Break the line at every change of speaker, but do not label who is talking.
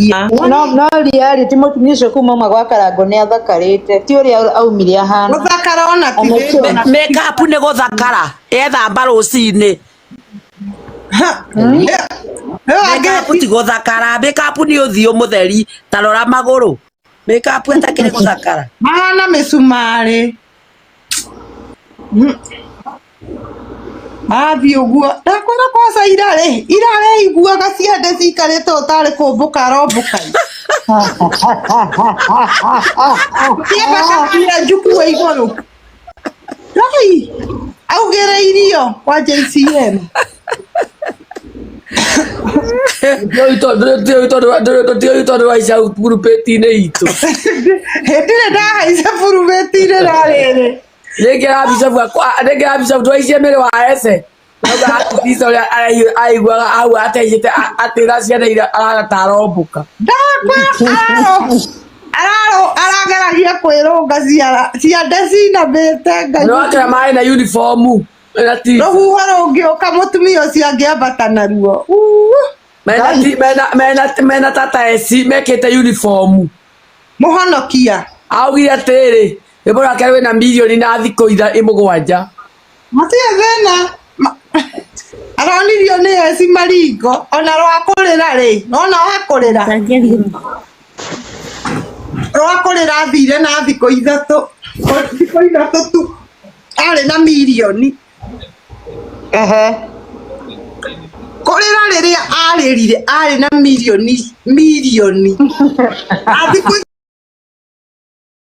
Kwaria.
No no reality mũtumia ũcio kuma uma gwa Karango nĩ athakarĩte ti ũrĩa aumire ahana.
Gũthakara ona ti thĩna.
Makeup nĩ gũthakara ethamba rũcinĩ. Makeup ti gũthakara, makeup nĩ ũthiũ mũtheri ta rora magũrũ. Makeup ĩtakĩrĩ gũthakara.
Mahana mĩcumarĩ. Mathiĩ ũguo ndakwĩra kwaca irarĩ irarĩ iguaga ciande cikarĩte ũtarĩ kũmbũka arombũka. Kĩenda njukue igũrũ. Ngai augĩrĩirio kwa JCM.
Tũtiũĩ tondũ waica purupĩti-inĩ itũ.
Hĩndĩ ĩrĩa ndahaica purupĩti-inĩ na rĩrĩ.
Nĩngĩra Bishop nĩngĩra Bishop twaicie mĩrĩ wa ese. Nauga atisa ũrĩa araiguaga hau ateicĩte atĩra ciana iria arahana ta arombũka.
Ndakwĩra araro araro arageragia kwĩrũnga ciara ciande cinamĩte Ngai.
Nĩwakĩra maĩ na uniform. Mena ti
Rũhuho rũngĩũka mũtumia ũcio angĩambata naruo. Uu.
mena ti mena mena mena tata eci mekĩte uniform.
Mũhonokia.
Augire atĩrĩrĩ, rwĩmbo rwake rwĩna mirioni na thikũ itha mũgwanja.
Matirĩ thĩna. Aronirio nĩ eci maringo ona rwa kũrĩra rĩ nona wa kũrĩra rwa kũrĩra athire na thikũ ithatũ thikũ ithatũ tu arĩ na mirioni.
Ehe.
Kũrĩra rĩrĩa arĩrire arĩ na mirioni mirioni. Na thikũ